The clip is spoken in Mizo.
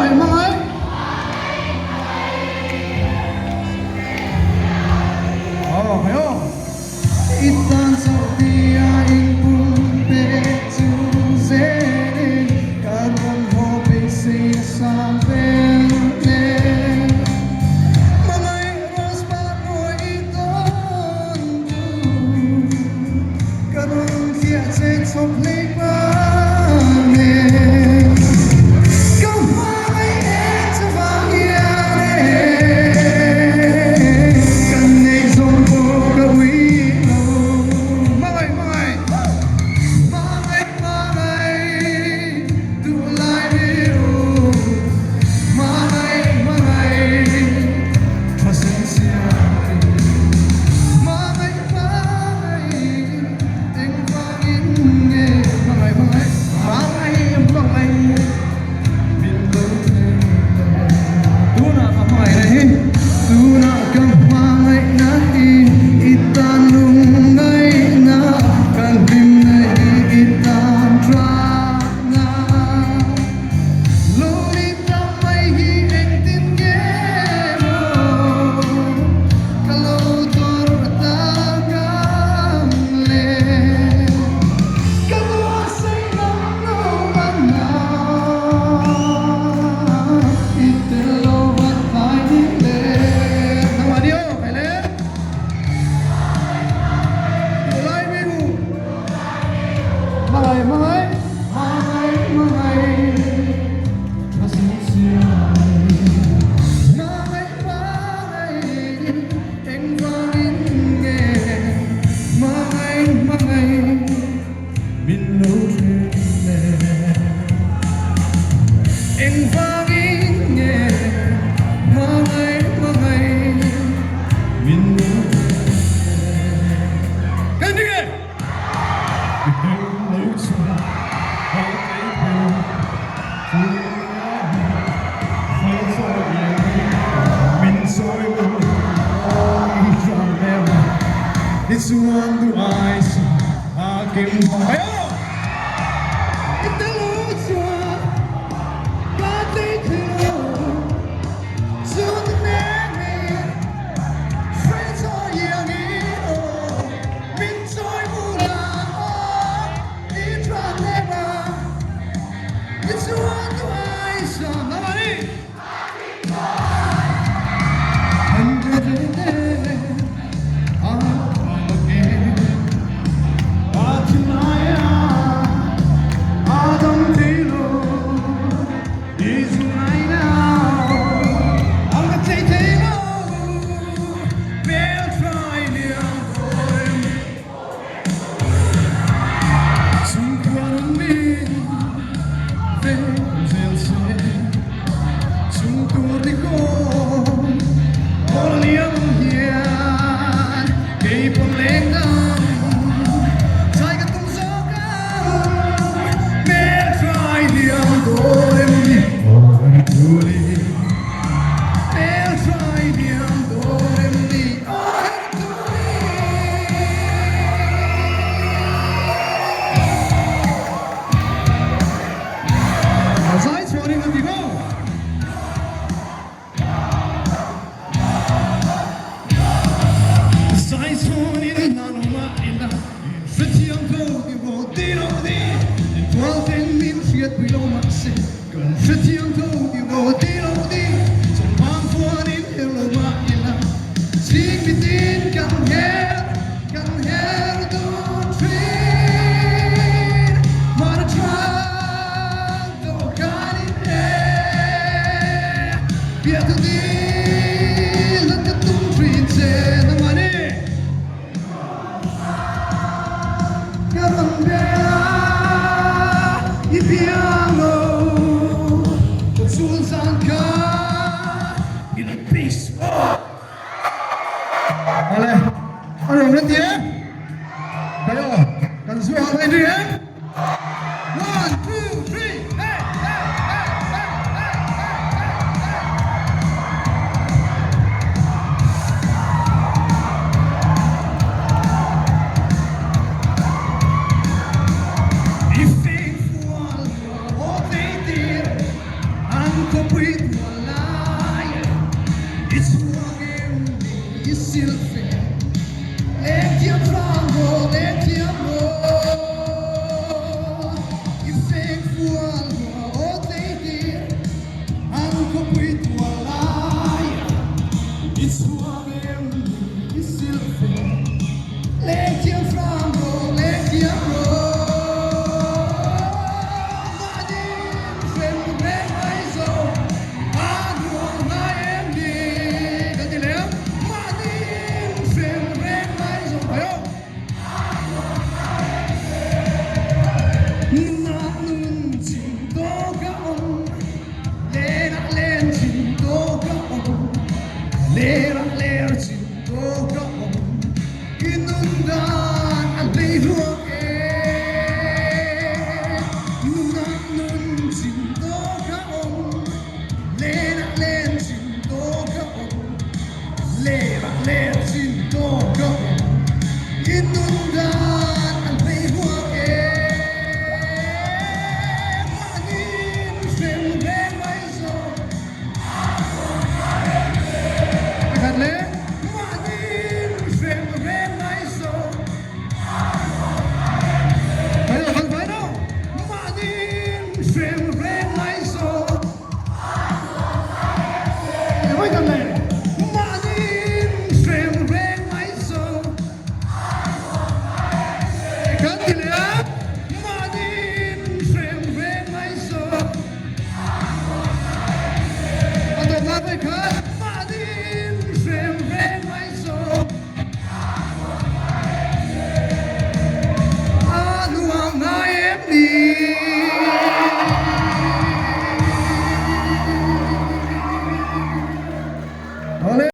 Mangai, mangai. Aw, hai aw. I tan chauh tia inpumpek chung zelin kan rawn haw beisei a sang vel nen. Mangai Rose Park mawi i tawn tu ka rawn thliah che chawp hlei pa nen. Ka hmangaih em che vang hian e kan neih zawng pawh ka ui lo. Hmangaih hmangaih hmangaih hmangaih duh lai mi u hmangaih hmangaih tha sen siam hmangaih hmangaih engvangin nge hmangaih hmangaih hmangaih hmangaih min lo then le tunah ka hmangaihna hi tunah ka hmangaihna hi i tan lungngaihna ka hlimna hi i tan thlakna lo ni ta mai hi engtin nge maw ka lo tawrh tak ang le ka duhsei ngam lo a na i tel lo va tlai ni le nangmah ni aw kai le duh lai mi u hmangaih hmangaih hmangaih hmangaih ka sin siai hmangaih hmangaih engvangin nge hmangaih hmangaih min lo then le engvangin nge hmangaih hmangaih min lo then le kan ti nge i hmel lo chuan a tlei phel chu min sawi mu i tram em i chuan duh ai sa a kim mai aw i tel lo chuan ka tlei thei lo chuan nen in hre chawi ang i aw min chawi mu la aw i tram em a i chuan duh ai sa nangmah ni. Zai chhuanin an ti maw? Zai chhuanin an awm a ila hrethiam tho ti maw ti lo ni Intual ten min hriatpui lo mahse kan hrethiam tho ti maw ti lo ni Chawlhbang fuanin her lo mah ila chhing mitin kan her kan her dun thin Hmana tang tawh kan inhe Biak dil an ka tum thin che nangmah ni Ka rawn bel a i biang lo ka chul zan kha in peace aw. Awle, a rawn rem ti em? Kai aw, kan zu hah mai ri em? One, two, three, hey, hey, hey, hey, hey, hey, hey, hey. I fing fual aw tei tir an khawpui tual lai i chhuak em ni i silfe Lengthiam hrang rawh lengthiam rawh i feng fual ruah aw tleitir an khawpui tual lai i chhuak em ni i silfe Lengthiam hrang rawh lengthiam rawh Mahni hrem reng mai zo a nuam ngai em ni kan ti leh a mahni hrem reng mai zo mai aw Nunah nun chin tawk a awm Lerah len chin tawk a awm Lerah ler chin tawk a awm I nun dan a hlei hluak e Nunah nun chin tawk a awm Lenah len chin tawk a awm Lerah ler chin tawk a awm I nun dan a hlei hluak e Mahni hrem reng mai zawk Pakhat leh mahni hrem reng mai zawk Vai lo kan vai lo mahni hrem reng mai zawk Vai kan leh mahni hrem reng mai zawk Kan ti leh a mahni hrem reng mai zawk A dawt lai pawh i khat.